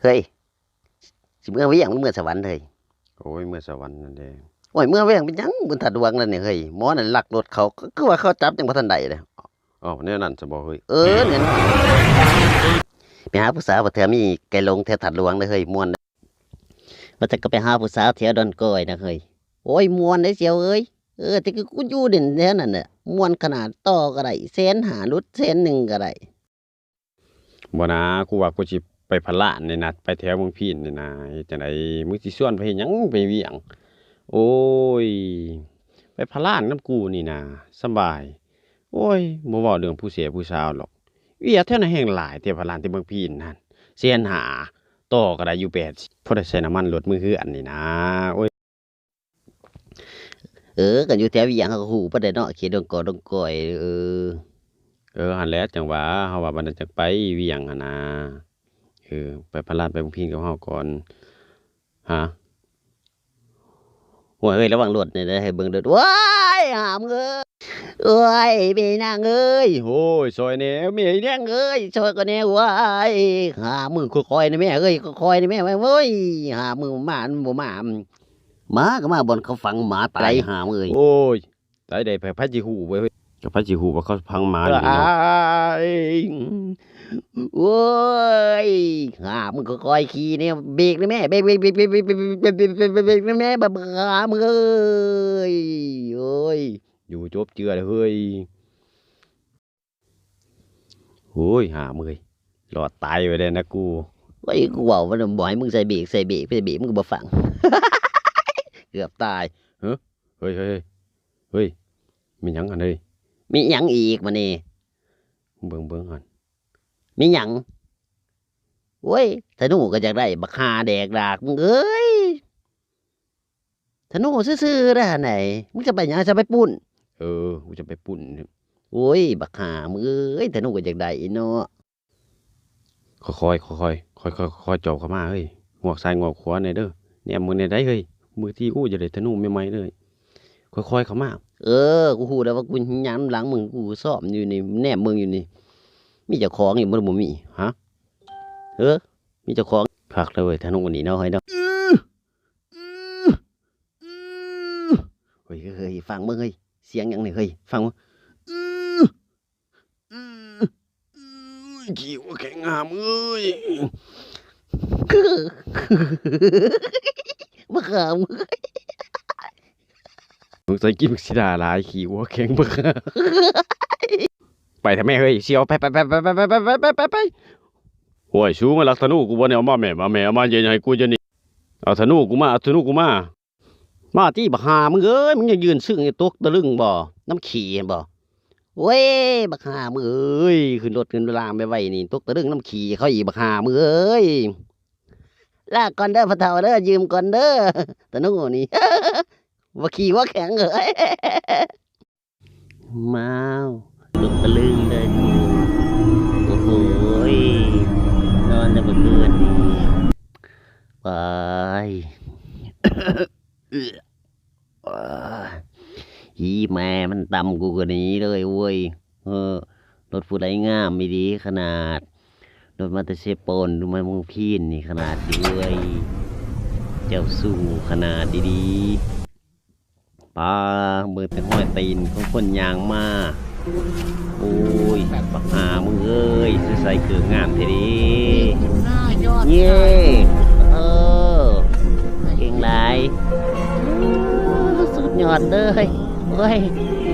ເຮີ້ຍ ຊິເມືອວຽງ ເມືອສະຫວັນເຮີ້ຍ. ໂອ້ຍ ເມືອສະຫວັນນັ້ນເດ້. ໂອ້ຍ ເມືອວຽງເປັນຫຍັງ? ເມືອທາດຫຼວງນັ້ນນີ້ເຮີ້ຍ. ໝໍນັ້ນລັກລົດເຂົາ ຄືວ່າເຂົາຈັບຍັງບໍ່ທັນໄດ້ເດ້. ອ້າວ ແນວນັ້ນຊະບໍ່ເຮີ້ຍ? ເອີ ແນວນັ້ນ. ໄປຫາຜູ້ສາວ ວ່າແຖວມີໄກ່ຫຼົງແຖວທາດຫຼວງເດີເຮີ້ຍ ມ່ວນ. ວ່າແຕ່ກໍໄປຫາຜູ້ສາວແຖວດອນກ້ອຍນະເຮີ້ຍ. ໂອ້ຍ ມ່ວນເດ້ສ່ຽວເອີຍ. ເອີ ແຕ່ຄືກູຢູ່ຫຼິ້ນແຖວນັ້ນແຫຼະ ມ່ວນຂະໜາດ. ຕໍ່ກໍໄດ້ແສນຫ້າ ຫຼຸດແສນໜຶ່ງກໍໄດ້. ບໍ່ນາ ກູວ່າກູຊິໄປພະລານນີ້ນະ ໄປແຖວເມືອງພີນນີ້ນະ. ເຮັດຈັ່ງໃດ? ມຶງຊິຊວນໄປເຮັດຫຍັງ? ໄປວຽງ. ໂອ້ຍ ໄປພະລານນຳກູນີ້ນະ ສະບາຍ. ໂອ້ຍ ບໍ່ເວົ້າເລື່ອງຜູ້ເສຍຜູ້ສາວດອກ. ວຽກແຖວນັ້ນແຮ່ງຫຼາຍແທ້ ພະລານແຕ່ເມືອງພີນຫັ້ນ ແສນຫ້າ ຕໍ່ກໍໄດ້ຢູ່ແປດສິບ ພໍໄດ້ໃຊ້ນ້ຳມັນລົດມື້ເຮືອນນີ້ນາ. ໂອ້ຍ ເອີ ກັນຢູ່ແຖວວຽງເຮົາກໍຮູ້ປານໃດເນາະ ເຂດດອນກອດອນກ້ອຍ. ເອີ ເອີ ຫັ້ນແຫຼະ ຈັ່ງວ່າເຮົາວ່າບັດນັ້ນຈັ່ງໄປວຽງຫັ້ນນາ. ເອີ ໄປພະລານໄປເມືອງພີນກັບເຮົາກ່ອນ. ຮະ ໂອ້ຍ ເຮີ້ຍ ລະວັງລົດແດ່ເດີ ໃຫ້ເບິ່ງເດີ. ໂອ້ຍ ຫາມເອີຍ ໂອ້ຍ ແມ່ນາງເອີຍ ໂອ້ຍ ຊ່ອຍແດ່ ແມ່ນາງເອີຍ ຊ່ອຍຂ້ອຍແດ່. ໂອ້ຍ ຫາມເອີຍ ຄ່ອຍໆນະແມ່ເອີຍ ຄ່ອຍໆນະແມ່. ໂອ້ຍ ຫາມເອີຍ ໝາມັນບໍ່ມາ ໝາກໍມາບ່ອນເຂົາຝັງໝາຕາຍ ຫາມເອີຍ. ໂອ້ຍ ຕາຍແດ່ ໃຜ ໃຜຊິຮູ້ເວີຍ ໃຜຊິຮູ້ວ່າເຂົາຝັງໝາຢູ່ນີ້ເນາະ. ໂອ້ຍ ຫາມ ຄ່ອຍໆຂີ່ແດ່ ເບກແດ່ແມ່ ເບກ ເບກ ເບກ ເບກ ເບກແດ່ແມ່ ບັກຫາມເອີຍ. ໂອ້ຍ ຢູ່ຈົບເຈື່ອເລີຍເຮີ້ຍ. ໂອ້ຍ ຫາມເອີຍ ລອດຕາຍໄວ້ແລ້ວນະກູ. ໂອ້ຍ ກູເວົ້າວ່າບໍ່ໃຫ້ມຶງໃສ່ເບກ ໃສ່ເບກ ໃສ່ເບກ ມຶງກໍບໍ່ຟັງ ເກືອບຕາຍ. ເຮີ້ຍ ເຮີ້ຍ ເຮີ້ຍ ເຮີ້ຍ ແມ່ນຫຍັງຫັ້ນເຮີ້ຍ? ມີຫຍັງອີກມານີ້? ເບິ່ງ ເບິ່ງຫັ້ນ ມີຫຍັງ? ໂອ້ຍ ທະນູກໍຢາກໄດ້ ບັກຫ່າແດກດາກ ມຶງເອີຍ. ທະນູຊື່ໆເດ້ຫັ້ນໃດ ມຶງຈະໄປຫຍັງ? ຈະໄປປຸ້ນ? ເອີ ກູຈະໄປປຸ້ນ. ໂອ້ຍ ບັກຫ່າ ມຶງເອີຍ ທະນູກໍຢາກໄດ້ເນາະ. ຄ່ອຍໆ ຄ່ອຍໆ ຄ່ອຍໆ ຄ່ອຍໆ ຈ່ອງເຂົ້າມາເຮີ້ຍ ງອກຊ້າຍງອກຂວາແດ່ເດີ ແນມເບິ່ງແດ່ໄດ໋ເຮີ້ຍ. ມື້ທີ່ກູຈະໄດ້ທະນູໃໝ່ໆເດີ ຄ່ອຍໆເຂົ້າມາ. ເອີ ກູຮູ້ແລ້ວວ່າກູຍ່າງນຳຫຼັງມຶງ ກູຊ້ອມຢູ່ນີ້ ແນມເບິ່ງຢູ່ນີ້ ມີເຈົ້າຂອງຢູ່ບໍ່? ບໍ່ມີ. ຮະ ເອີ ມີເຈົ້າຂອງ. ຄັກເລີຍທະນູນີ້ເນາະເຮີ້ຍເນາະ. ເຮີ້ຍ ເຮີ້ຍ ຟັງເບິ່ງເຮີ້ຍ ສຽງຫຍັງນີ້ເຮີ້ຍ ຟັງເບິ່ງ. ຂີ້ຫົວແຂງຫາມເອີຍ ບັກຫາມເອີຍ. ສົງໄສກິນບັກສີດາຫຼາຍ ຂີ້ຫົວແຂງບັກຫາມ. ໄປເຖາະແມ່ເຮີ້ຍ ສ່ຽວ ໄປ ໄປ ໄປ. ໂອ້ຍ ສູມາລັກທະນູກູບໍ່ນີ້? ເອົາມາແມ່ ມາແມ່ ເອົາມາເຢັນໃຫ້ກູດຽວນີ້. ເອົາທະນູກູມາ ເອົາທະນູກູມາ. ມາຕິ ບັກຫ່າມຶງເອີຍ ມຶງຍັງຢືນຊຶ້ງຢູ່ ຕົກຕະລຶງບໍ່ ນຳຂີ້ຫັ້ນບໍ່? ໂອ້ຍ ບັກຫ່າມຶງເອີຍ ຂຶ້ນລົດຂຶ້ນລາງໄວໆນີ້ ຕົກຕະລຶງນຳຂີ້ເຂົາອີກ ບັກຫ່າມຶງເອີຍ. ລາກ່ອນເດີພໍ່ເຖົ້າເດີ ຢືມກ່ອນເດີ ຕະໜູນີ້ ບໍ່ຂີ້ບໍ່ແຂງເອີຍ. ມາວ ຕົກຕະລຶງເດີກູ ໂອ້ໂຫຍ ນອນແຕ່ເມື່ອຄືນນີ້ ປາຍ ອີ່ແມ່ມັນຕຳກູກະໜີເລີຍເວີຍ. ເອີ ລົດຜູ້ໃດງາມອີ່ຫຼີຂະໜາດ ລົດມາແຕ່ເຊໂປນ ມາເມືອງພີນນີ້ຂະໜາດເວີຍ ເຈົ້າສູ້ຂະໜາດອີ່ຫຼີ. ປາ ເບິ່ງແຕ່ຮອຍຕີນຂອງຄົນຍ່າງມາ. ໂອ້ຍ ບັກຫ່າມຶງເອີຍ ໃສ່ເກີບງາມແທ້ເດ. ເຢ້ ເອີ ເກັ່ງຫຼາຍ ສຸດຍອດເລີຍ. ໂອ້ຍ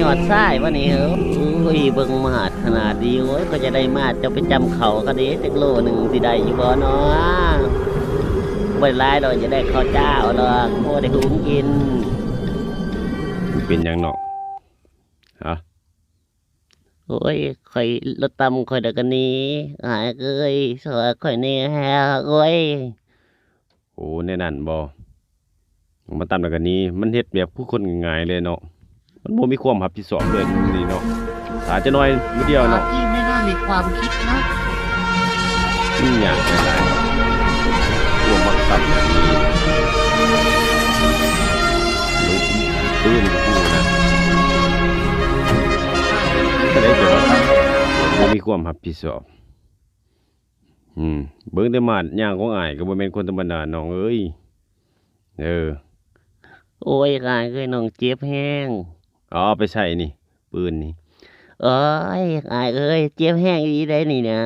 ຍອດຊາຍວະນີ້. ໂອ້ຍ ເບິ່ງມາດ ຂະໜາດນີ້. ໂອ້ຍ ຂ້ອຍຈະໄດ້ມາດເຈົ້າໄປຈຳເຂົ້າຂ້ອຍເດ້ ຈັກໂລໜຶ່ງຊິໄດ້ຢູ່ບໍ່ນໍ? ບໍ່ໄດ້ຫຼາຍດອກ ຈະໄດ້ເຂົ້າຈ້າວດອກ ພໍໄດ້ຫຸງກິນ. ເປັນຫຍັງເນາະ? ຮະ? ໂອ້ຍ ຂ້ອຍລົດຕຳຂ້ອຍດອກກະໜີ ອ້າຍເອີຍ ຊ່ອຍຂ້ອຍແດ່ ໂອ້ຍ. ໂອ້ ແນວນັ້ນບໍ່? ມາຕຳແລ້ວກໍໜີ ມັນເຮັດແບບຄືຄົນງ່າຍໆເລີຍເນາະ ມັນບໍ່ມີຄວາມຮັບຜິດຊອບເລີຍນີ້ເນາະ. ຖ້າຈະໜ້ອຍມື້ດຽວເນາະ ທີ່ໄມ່ໜ້າມີຄວາມຄິດນະ ມີຫຍັງຫຼາຍໆ ພວກມັກຕຳແບບນີ້ ຕື່ນກູນະ ກໍໄດ້ແຕ່ວ່າບໍ່ມີຄວາມຮັບຜິດຊອບ. ອືມ ເບິ່ງແຕ່ມາດຍ່າງຂອງອ້າຍກໍບໍ່ແມ່ນຄົນທຳມະດານ້ອງເອີຍ. ເອີ ໂອ້ຍ ອ້າຍເອີຍ ນ້ອງເຈັບແຮງ. ເອົາ ເອົາໄປໃສ່ນີ້ ປືນນີ້. ໂອ້ຍ ອ້າຍເອີຍ ເຈັບແຮງອີ່ຫຼີໃດນີ້ນະ.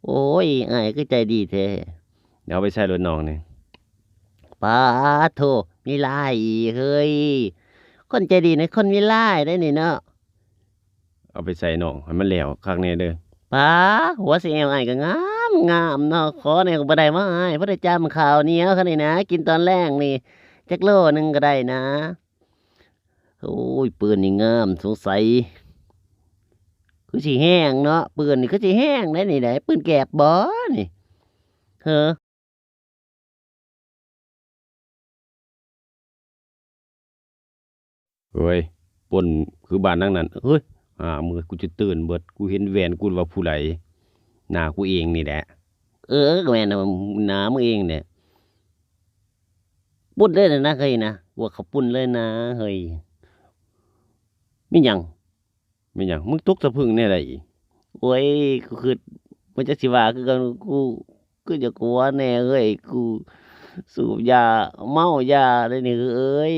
ໂອ້ຍ ອ້າຍຄືໃຈດີແທ້. ເອົາໄປໃສ່ໂລດນ້ອງນີ້. ປາໂທ້ ມີລາຍອີກເຮີ້ຍ. ຄົນໃຈດີນະ ຄົນມີລາຍໄດ໋ນີ້ເນາະ. ເອົາໄປໃສ່ນ້ອງໃຫ້ມັນແລ້ວຄັກແນ່ເດີ. ປາ ຫົວຊິແອວອ້າຍກໍງາມໆເນາະ. ຂໍແນ່ກໍບໍ່ໄດ້ບໍ່ອ້າຍ ພໍໄດ້ຈ້ຳເຂົ້າໜຽວຄັນນີ້ນະ ກິນຕອນແລງນີ້ ຈັກໂລໜຶ່ງກໍໄດ້ນະ. ໂອ້ຍ ປືນນີ້ງາມ ສົງໄສຄືຊິແຮງເນາະ. ປືນນີ້ຄືຊິແຮງໄດ໋ນີ້ໄດ໋. ປືນແກບບໍ່ນີ້ ເຮີ? ເຮີ້ຍ ປົນຄືບ້ານຫຼັງນັ້ນ. ເຮີ້ຍ ຫາ ມື້ ກູຈະຕື່ນເບິດ. ກູເຫັນແວ່ນ ກູວ່າຜູ້ໃດ? ໜ້າກູເອງນີ້ແຫຼະ. ເອີ ກໍແມ່ນ ໜ້າມຶງເອງແຫຼະ. ປຸ້ນເລີຍນະເຮີ້ຍນະ ວ່າເຂົາປຸ້ນເລີຍນະເຮີ້ຍ. ມີຫຍັງ? ແມ່ນຫຍັງ? ມຶງຕົກສະພຶ່ງແນວໃດອີກ? ໂອ້ຍ ກູຄຶດ ບໍ່ຈັກຊິວ່າຄືກັນ. ກູ ກູຢາກຫົວແນ່ເຮີ້ຍ. ກູສູບຢາເມົາຢາເດນີ້ເຮີ້ຍ.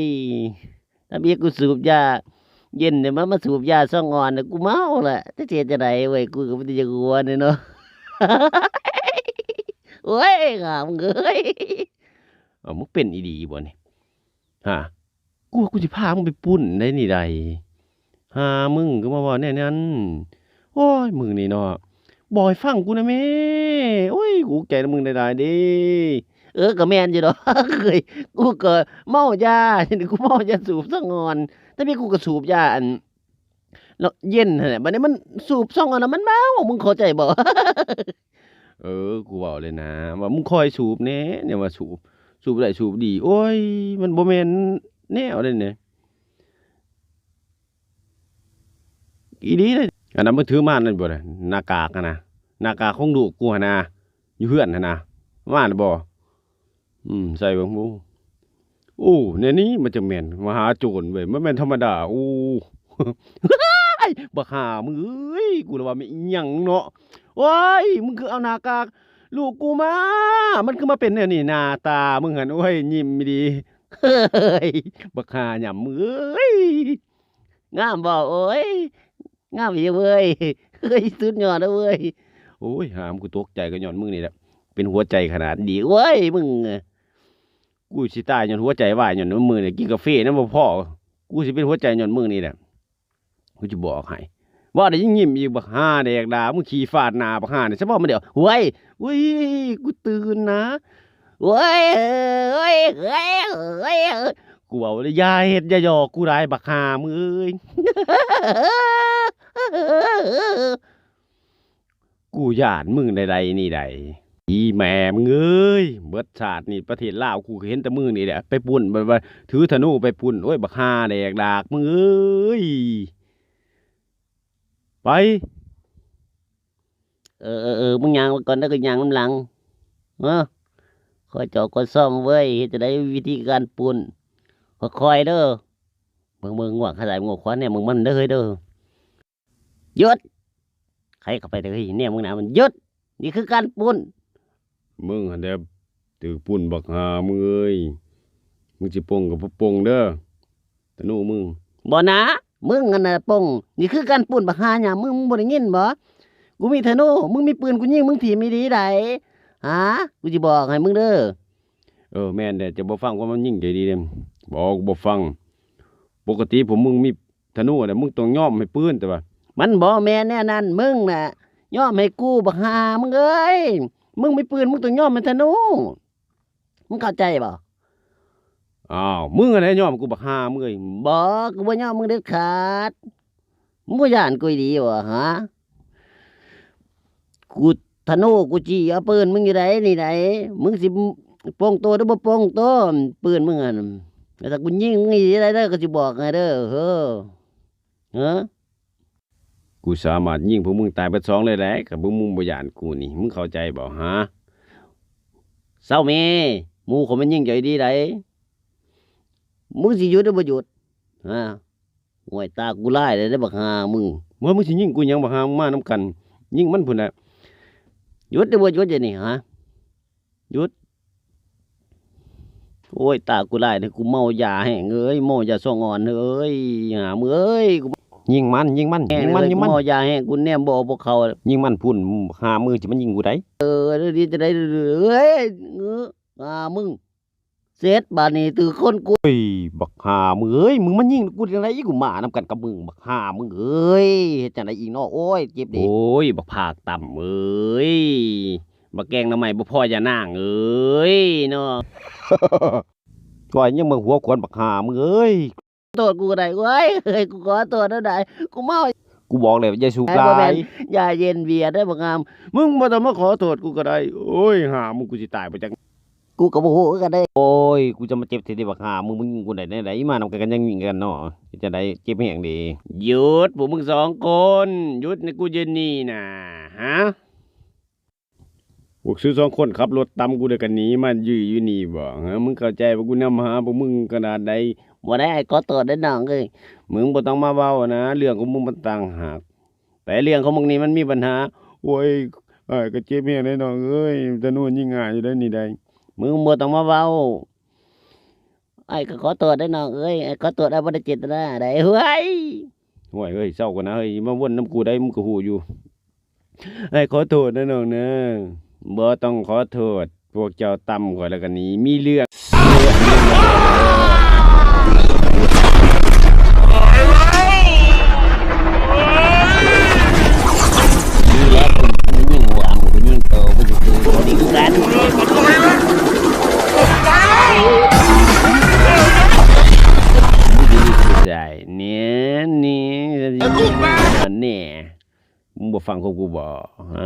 ທຳອິດກູສູບຢາເຢັນ ແຕ່ມາ ມາສູບຢາຊອງອ່ອນ ກູເມົາລະ. ຈັກຊິເຮັດຈັ່ງໃດເວີຍ ກູກໍມີແຕ່ຢາກຫົວແນ່ເນາະ. ໂອ້ຍ ຫາມຶງເອີຍ. ເອົ້າ ມຶງເປັນອີ່ຫຼີບໍ່ນີ້? ຫາ ກູວ່າກູຊິພາມຶງໄປປຸ້ນໄດ໋ນີ້ໃດ໋. ຫາ ມຶງຄືມາເວົ້າແນວນັ້ນ. ໂອ້ຍ ມຶງນີ້ເນາະ ບອກໃຫ້ຟັງກູນະແມ້. ໂອ້ຍ ກູອຸກໃຈນຳມຶງຫຼາຍໆເດ້. ເອີ ກໍແມ່ນຢູ່ດອກເອີຍ. ກູກໍເມົາຢາ ກູເມົາຢາສູບຊອງອ່ອນ. ແຕ່ມີກູກໍສູບຢາອັນ ເນາະ ເຢັນຫັ້ນແຫຼະ. ບັດນີ້ມັນສູບຊອງອັນນັ້ນມັນເມົາ ມຶງເຂົ້າໃຈບໍ່? ເອີ ກູເວົ້າເລີຍນະ ວ່າມຶງຄອຍສູບແດ່ ແນວວ່າສູບ ສູບໄດ້ສູບດີ. ໂອ້ຍ ມັນບໍ່ແມ່ນແນວໃດນີ້ ອີ່ຫຼີເດ້. ອັນນັ້ນມຶງຖືມານັ້ນບໍ່ລະ ໜ້າກາກຫັ້ນນະ ໜ້າກາກຂອງລູກກູຫັ້ນນະ ຢູ່ເຮືອນຫັ້ນນະ ມາແລ້ວບໍ່? ອືມ ໃສ່ເບິ່ງ ໂອ້ ໂອ້ ແນວນີ້ມັນຈະແມ່ນມະຫາໂຈນເວີຍ ມັນແມ່ນທຳມະດາ. ໂອ້ ບັກຫ່າມຶງເອີຍ ກູລະວ່າແມ່ນອີ່ຫຍັງເນາະ. ໂອ້ຍ ມຶງຄືເອົາໜ້າກາກລູກກູມາ ມັນຄືມາເປັນແນວນີ້ ໜ້າຕາມຶງຫັ້ນ. ໂອ້ຍ ຍິ້ມອີ່ຫຼີ ເຮີ້ຍ ບັກຫ່າຫຍ້ຳມຶງເອີຍ. ງາມບໍ່? ໂອ້ຍ ງາມອີ່ເວີຍ ເຮີ້ຍ ສຸດຍອດເລີຍເວີຍ. ໂອ້ຍ ຫາມ ກູຕົກໃຈກໍຍ້ອນມຶງນີ້ແຫຼະ ເປັນຫົວໃຈຂະໜາດນີ້ເວີຍ. ມຶງ ກູຊິຕາຍຍ້ອນຫົວໃຈວາຍ ຍ້ອນມຶງນີ້ ກິນກາເຟນຳບໍ່ພໍ ກູຊິເປັນຫົວໃຈຍ້ອນມຶງນີ້ແຫຼະ ກູຈະບອກໃຫ້. ເວົ້າໄດ້ຍິ້ມອີກ ບັກຫ່າແດກດາ ມຶງຂີ້ຟາດໜ້າບັກຫ່ານີ້ຊະບໍ່ ມັນດຽວ. ໂອ້ຍ ໂອ້ຍ ກູຕື່ນນະ ໂອ້ຍ ເອີຍ ເອີຍ ເອີຍ ເອີຍ ກູເວົ້າແລ້ວ ຢ່າເຮັດ ຢ່າຫຍອກກູຫຼາຍ ບັກຫ່າມຶງເອີຍ. ກູຢ້ານມຶງໃດໆນີ້ໃດ໋ ອີແມ່ມຶງເອີຍ. ເບິດຊາດນີ້ປະເທດລາວ ກູກໍເຫັນແຕ່ມຶງນີ້ແຫຼະ ໄປປຸ້ນ ແບບວ່າຖືທະນູໄປປຸ້ນ. ໂອ້ຍ ບັກຫ່າແດກດາກມຶງເອີຍ ໄປ. ເອີ ເອີ ເອີ ມຶງຍ່າງໄປກ່ອນເດີ ກູຍ່າງນຳຫຼັງ. ເອີ ຄ່ອຍຈອກຄ່ອຍຊອມເວີຍ ເຮັດຈັ່ງໃດວິທີການປຸ້ນ ຄ່ອຍໆເດີ. ເບິ່ງ ເບິ່ງ ງົວຂາຊ້າຍ ງົວຂວາແນມເບິ່ງມັນເດີເຮີ້ຍເດີ. ຢຸດ! ໄຂເຂົ້າໄປເດີເຮີ້ຍ ແນມເບິ່ງໜ້າມັນ. ຢຸດ! ນີ້ຄືການປຸ້ນ. ມຶງຫັ້ນແຫຼະຖືກປຸ້ນ ບັກຫ່າມຶງເອີຍ. ມຶງຊິປົງກໍບໍ່ປົງເດີ ທະນູມຶງ. ບໍ່ນະ ມຶງຫັ້ນນະປົງ. ນີ້ຄືການປຸ້ນ ບັກຫ່າຫຍ້ຳມຶງ. ມຶງບໍ່ໄດ້ຍິນບໍ່? ກູມີທະນູ ມຶງມີປືນ ກູຍິງມຶງຖິ້ມອີ່ຫຼີໃດ໋. ຫາ ກູຊິບອກໃຫ້ມຶງເດີ. ເອີ ແມ່ນແຫຼະ ເຈົ້າບໍ່ຟັງຄວາມມັນຍິງໃຈດີເດ້. ບໍ່ ກູບໍ່ຟັງ. ປົກກະຕິພວກມຶງມີທະນູແລ້ວ ມຶງຕ້ອງຍອມໃຫ້ປືນ ແຕ່ວ່າ ມັນບໍ່ແມ່ນແນວນັ້ນ. ມຶງນະຍອມໃຫ້ກູ ບັກຫ່າມຶງເອີຍ. ມຶງມີປືນ ມຶງຕ້ອງຍອມໃຫ້ທະນູ. ມຶງເຂົ້າໃຈບໍ່? ອ້າວ ມຶງຫັ້ນແຫຼະຍອມກູ ບັກຫ່າມຶງເອີຍ. ບໍ່ ກູບໍ່ຍອມມຶງເດັດຂາດ. ມຶງບໍ່ຢ້ານກູອີ່ຫຼີບໍ່ ຫາ? ກູທະນູ ກູຈີ້ເອົາປືນມຶງຢູ່ໃດ໋ນີ້ໃດ໋. ມຶງຊິປົງໂຕຫຼືບໍ່ປົງໂຕ ປືນມຶງຫັ້ນ. ແຕ່ຖ້າກູຍິງມຶງນີ້ຊິໄດ້ເດີ ກູຊິບອກໃຫ້ເດີ ເຮີ. ເອີ ກູສາມາດຍິງພວກມຶງຕາຍເບິດສອງເລີຍແຫຼະ ຄັນພວກມຶງບໍ່ຢ້ານກູນີ້. ມຶງເຂົ້າໃຈບໍ່ ຫາ? ເຊົາແມ້ ໝູ່ຂ້ອຍມັນຍິງເຈົ້າອີ່ຫຼີໃດ໋. ມຶງຊິຢຸດຫຼືບໍ່ຢຸດ ຫາ? ໂອ້ຍ ຕາກູລາຍແລ້ວເດ້ ບັກຫ່າມຶງ. ເມື່ອມຶງຊິຍິງກູຫຍັງ ບັກຫ່າ ມານຳກັນ ຍິງມັນພຸ້ນແຫຼະ. ຢຸດເດີ ບໍ່ຢຸດດຽວນີ້ ຮະ ຢຸດ. ໂອ້ຍ ຕາກູຫຼາຍເດີ ກູເມົາຢາແຮງເອີຍ ເມົາຢາສອງອອນເອີຍ ຫາມຶງເອີຍ ຍິງມັນ ຍິງມັນ ຍິງມັນ ຍິງມັນ ເມົາຢາແຮງ ກູແນມບໍ່ອອກພວກເຂົາ ຍິງມັນພຸ້ນ ຫາມຶງຊິມາຍິງກູໄດ໋. ເອີ ດີຈະໄດ້ ເອີຍ ຫາມຶງ ເສັດບາດນີ້ຖືກຄົນກູ. ໂອ້ຍ ບັກຫາມຶງເອີຍ ມຶງມາຍິງກູຈັ່ງໃດອີກ ກູມານຳກັນກັບມຶງ ບັກຫາມຶງເອີຍ ເຮັດຈັ່ງໃດອີກເນາະ ໂອ້ຍ ເຈັບເດ. ໂອ້ຍ ບັກຜາກຕ່ຳເອີຍ ບັກແກງໜໍ່ໄມ້ບໍ່ພໍຢ່ານາງເອີຍເນາະ. ຂ້ອຍຍັງມາຫົວຂວັນບັກຫາມຶງເອີຍ. ໂທດກູກໍໄດ້ ໂອ້ຍ ເອີຍ ກູຂໍໂທດແນວໃດ ກູເມົາ. ກູບອກແລ້ວຢ່າສູບຫຼາຍ ບໍ່ແມ່ນ ຢ່າເຢັນເບຍເດີບັກຫາມ ມຶງບໍ່ຕ້ອງມາຂໍໂທດກູກໍໄດ້. ໂອ້ຍ ຫາມຶງ ກູຊິຕາຍບໍ່ຈັກ ກູກໍບໍ່ຮູ້ຄືກັນເດ້. ໂອ້ຍ ກູຈະມາເຈັບແທ້ຕິບັກຫາ ມຶງ ມຶງຍິງກູໄດ້ແນວໃດ ມານຳກັນກໍຍັງຍິງກັນເນາະ ເຮັດຈັ່ງໃດ ເຈັບແຮງເດ. ຢຸດ ພວກມຶງສອງຄົນ ຢຸດໃນກູດຽວນີ້ນະ ຫາ ພວກສູສອງຄົນຂັບລົດຕຳກູແລ້ວກໍໜີມາຢື້ຢູ່ນີ້ບໍ? ຫາ ມຶງເຂົ້າໃຈວ່າກູນຳຫາພວກມຶງຂະໜາດໃດ? ບໍ່ໄດ້ ອ້າຍຂໍໂທດເດີນ້ອງເອີຍ ມຶງບໍ່ຕ້ອງມາເວົ້ານະ ເລື່ອງຂອງມຶງມັນຕ່າງຫາກ ແຕ່ເລື່ອງຂອງມຶງນີ້ມັນມີບັນຫາ. ໂອ້ຍ ອ້າຍກໍເຈັບແຮງເດ້ນ້ອງເອີຍ ທະນູຍິງງ່າຍຢູ່ໄດ໋ນີ້ໄດ໋. ມຶງບໍ່ຕ້ອງມາເວົ້າ ອ້າຍກໍຂໍໂທດເດ້ນ້ອງເອີຍ ອ້າຍຂໍໂທດ ອ້າຍບໍ່ໄດ້ເຈດຕະນາໃດ໋. ຫ້ວຍ ຫ້ວຍເອີຍ ເຊົາກ່ອນນະເຮີ້ຍ ມາວົນນຳກູໄດ໋ ມຶງກໍຮູ້ຢູ່. ອ້າຍຂໍໂທດເດີນ້ອງເດີ. ບໍ່ຕ້ອງຂໍໂທດ ພວກເຈົ້າຕຳຂ້ອຍແລ້ວກໍໜີ ມີເລື່ອງ. ນີ້ ນີ້ ນີ້ ນີ້ ນີ້ ນີ້ ນີ້ ມຶງບໍ່ຟັງຄວາມກູບໍ? ຮະ?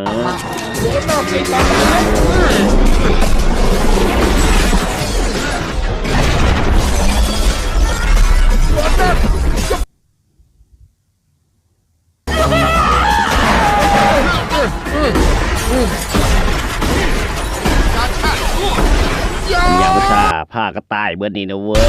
ຢ່າປະຊາ ພາກັນຕາຍເບິດນີ້ນະເວີຍ.